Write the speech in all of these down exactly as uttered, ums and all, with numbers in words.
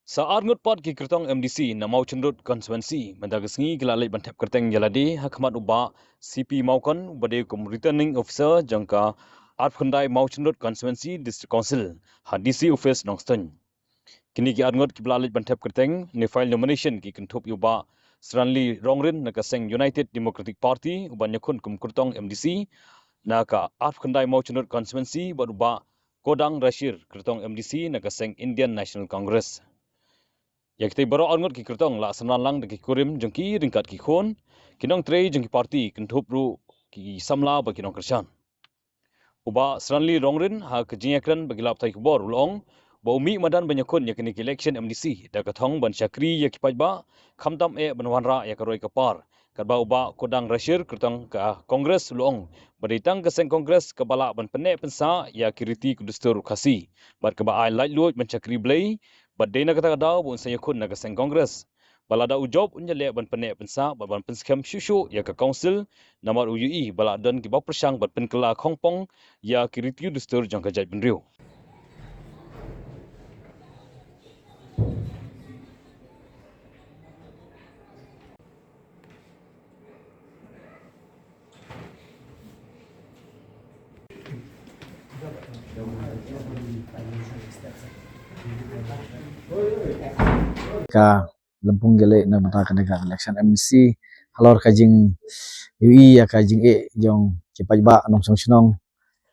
Sa arngut pat ki kyrtong M D C na Mawchynrut Constituency mynta ka sngi ki la leit ban thep kyrteng ïa lade ha khmat u Bah C P Mawkon uba dei kum Returning Officer jong ka arphew khyndai Mawchynrut Constituency District Council ha D C Office Nongstoiñ. Kine ki arngut kiba la leit ban thep kyrteng ne file nomination ki kynthup ïa u Bah Sranli Rongrin na ka seng United Democratic Party uban ïakhun kum kyrtong M D C na ka arphew khyndai Mawchynrut Constituency bad u Bah Kodang Rashir kyrtong M D C na ka seng Indian National Congress. Ïa kitei baroh arngut ki kyrtong la synran lang da ki kurim jong ki ryngkat ki khun, ki nongtrei jong ki party kynthup ruh ki samla bad ki nongkyrshan. U Bah Sranli Rongrin ha ka jingïakren bad ki lad pathai khubor u la ong ba u mih madan ban ïakhun ïa kane ka election M D C da ka thong ban shakri ïa ki paidbah khamtam eh ban wanrah ïa ka roi ka par. Katba u Bah Kodang Rashir kyrtong ka Congress u la ong ba dei tang ka seng Congress kaba lah ban pynneh pynsah ïa ki riti ki dustur Khasi bad kaba ai laitluid ban shakri Blei bad dei na kata ka daw ba un sa ïakhun na ka seng Congress. Ba lada u jop un ïaleh ban pynneh pynsah bad ban pynskhem shuh shuh ïa ka council namar u ïohi ba la don kiba pyrshang ban pynkylla khongpong ïa ki riti dustur jong ka jaitbynriew. Ka lympung ki leh na bynta kane ka election M D C halor ka jingïohi ïa ka jingeh jong ki paidbah nongshong shnong.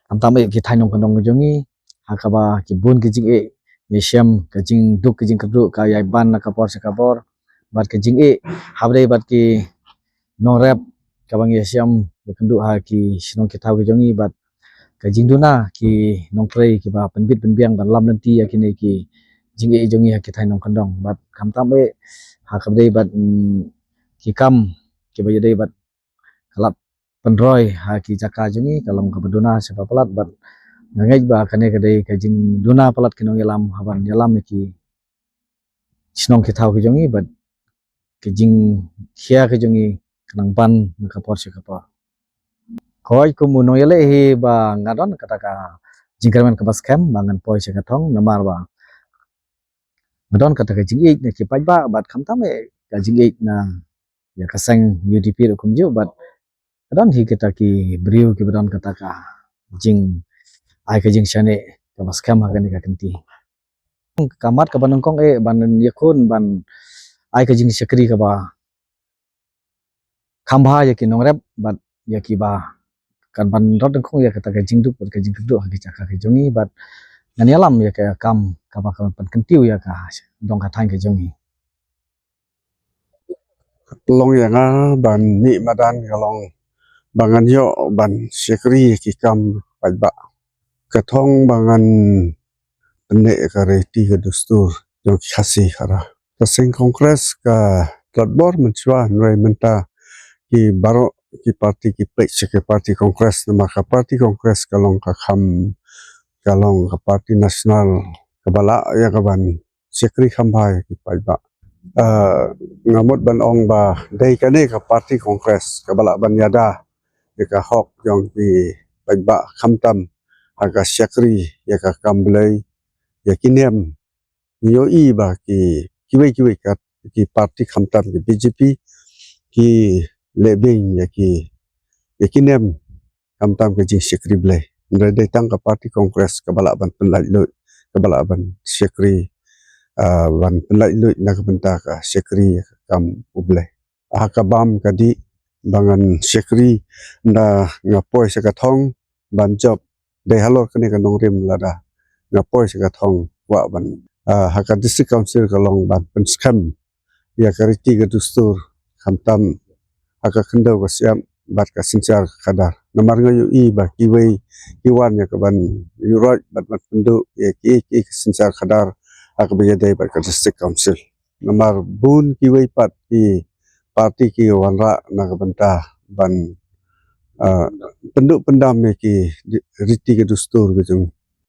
Khamtam eh ki thaiñ nongkyndong jong ngi ha kaba ki bun ki jingeh ïashem ka jingduk ka jingkyrduh ka ïai ban na ka por sha ka por bad ka jingeh hapdeng bad ki nongrep kaba ngi ïashem ïakynduh ha ki shnong ki thaw ki jong ngi bad ka jingduna ki nongtrei kiba pynbit pynbiang ban lam lynti ïa kine ki jingeh jong ngi ha ki thaiñ nongkyndong bad khamtam eh ha kaba dei bad mm, ki kam kiba ïadei bad ka lad pynroi ha ki jaka jong ngi ka long kaba duna sha ba palat bad nga ngeit ba kane ka dei ka jingduna palat ki nongïalam haban ïalam ïa ki shnong ki thaw ki jong ngi bad ka jingkhia ki jong ngi ka nang ban na ka por sha ka por. Hooid kum u nongïaleh hi ba nga don kata ka jingkyrmen kaba skhem ba ngan poi sha ka thong namar ba nga don kata ka jingïeit na ki paidbah bad khamtam eh ka jingïeit na ïa ka seng U D P ruh kumjuh bad ka don hi kita ki briew kiba don kata ka jing ai ka jingshaniah kaba skhem ha kane ka kynti. Ka mat kaba nyngkong eh ban ïakhun ban ai ka jingshakri kaba kham bha ïa ki nongrep bad ïa kiba kan ban rot nyngkong ïa kata ka jingduk bad ka jingkyrduh ha ki jaka ki jong ngi bad ngan ïalam ïa ka kam kaba kan pynkyntiew ïa ka dong ka thaiñ ka jong ngi. Long ïa nga ban mih madan ka long ba ngan ïoh ban shakri ïa ki kam paidbah. Ka thong ba ngan pynneh ka riti ka dustur jong ki Khasi khara. Ka seng Congress ka tlot bor mynshuwa hynrei mynta ki baroh ki party ki peit sha ka party Congress namar ka party Congress ka long ka kham ka long ka party national kaba lah ïa ka ban shakri kham bha ïa ki paidbah. Ah, nga mut ban ong ba dei kane ka party Congress kaba lah ban ïada ïa ka hok jong ki paidbah khamtam ha ka shakri ïa ka kam Blei ïa ki niam. Ngi ïohi ba ki kiwei kiwei ka ki party khamtam ki B J P ki leh beiñ ïa ki ïa ki niam khamtam ka jingshakri Blei. Hynrei dei tang ka party Congress kaba lah ban pynlait luid kaba lah ban shakri ah, ban pynlait luid na ka bynta ka shakri ïa ka kam U Blei. Ha ka bam ka dih ba ngan shakri ynda nga poi sha ka thong ban jop dei halor kane ka nongrim lada nga poi sha ka thong kwah ban ah, ha ka District Council ka long ban pynskhem ïa ka riti ka dustur khamtam ha ka khyndew ka shyiap bad ka synshar ka khadar. Namar nga ïohi ba kiwei ki wan ïa ka ban ïuhroit bad ban pynduh ïa ki ki ka synshar khadar ha kaba ïadei bad ka District Council. Namar bun kiwei pat ki party ki wanrah na ka bynta ban ah, pynduh pyndam ïa ki di- riti ki dustur ki jong